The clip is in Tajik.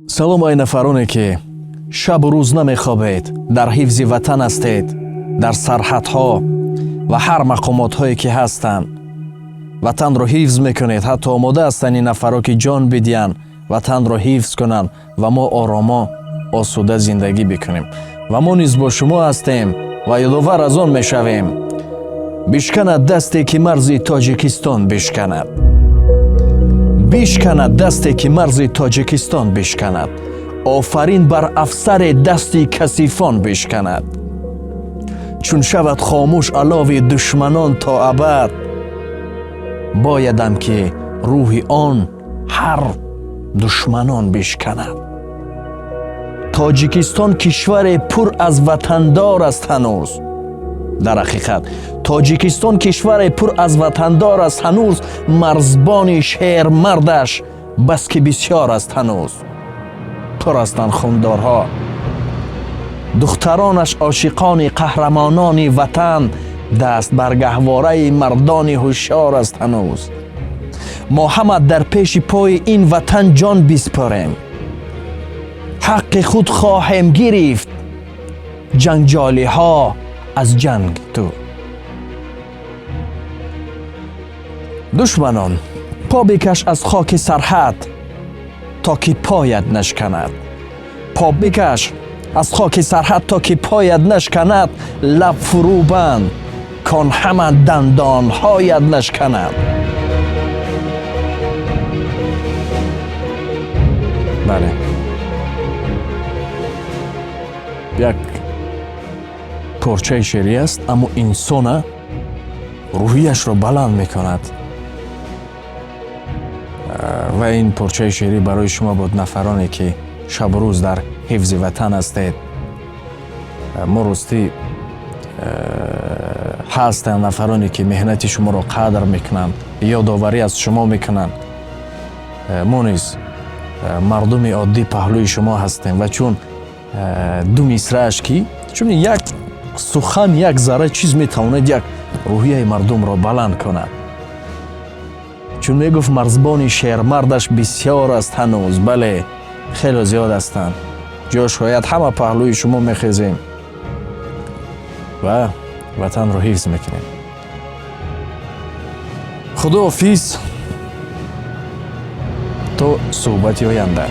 Салом, ай нафароне, ки шабу рӯз намехобед, дар ҳифзи ватан ҳастед, дар сарҳадҳо ва ҳар мақомотҳое ки ҳастанд, ватанро ҳифз мекунед. Ҳатто омода ҳастанд ин нафаро, ки ҷон бидиҳанд, ватанро ҳифз кунанд ва мо оромо, осуда зиндагӣ бикунем. Ва мо низ бо шумо ҳастем ва ёдовар аз он мешавем: бишканад дасте, ки марзи Тоҷикистон бишканад, бишканад дасте, ки марзи Тоҷикистон бишканад. Офарин бар афсаре, дасти касифон бишканад. Чун шавад хомӯш алови душманон то абад, боядам, ки рӯҳи он ҳар душманон бишканад. Тоҷикистон кишваре пур аз ватандор аст ҳанӯз. Дар ҳақиқат, Тоҷикистон кишваре пур аз ватандор аст ҳанӯз. Марзбони шермардаш бас ки бисёр аст ҳанӯз. Пур ҳастанд хундорҳо. Духтаронаш ошиқони қаҳрамонони ватан, даст бар гаҳвораи мардони ҳушёр аст ҳанӯз. Мо ҳама дар пеши пои ин ватан ҷон биспорем, ҳаққи худ хоҳем гирифт. Ҷанҷолиҳо аз ҷанг ту душманон, по бикаш аз хоки сарҳад, то ки поят нашканад. По бикаш аз хоки сарҳад, то ки поят нашканад. Лаб фурӯ банд, кон ҳама дандонҳоят нашканад. Бале, як порчаи шеърӣ аст, аммо инсона рӯҳияшро баланд мекунад. Ва ин порчаи шеърӣ барои шумо буд, нафароне, ки шабу рӯз дар ҳифзи ватан ҳастед. Мо ростӣ, ҳастанд нафароне, ки меҳнати шуморо қадр мекунанд, ёдоварӣ аз шумо мекунанд. Мо низ мардуми оддӣ паҳлӯи шумо ҳастем. Ва чун ду мисрааш, ки чун як сухан, як зарра чиз метавонад як рӯҳияи мардумро баланд кунад. Чун мегуфт, марзбони шермардаш бисёр аст ҳанӯз. Бале, хеле зиёд ҳастанд. Ҷо шояд ҳама паҳлӯи шумо мехезем ва ватанро ҳифз мекунем. Худоҳофиз, то суҳбати оянда.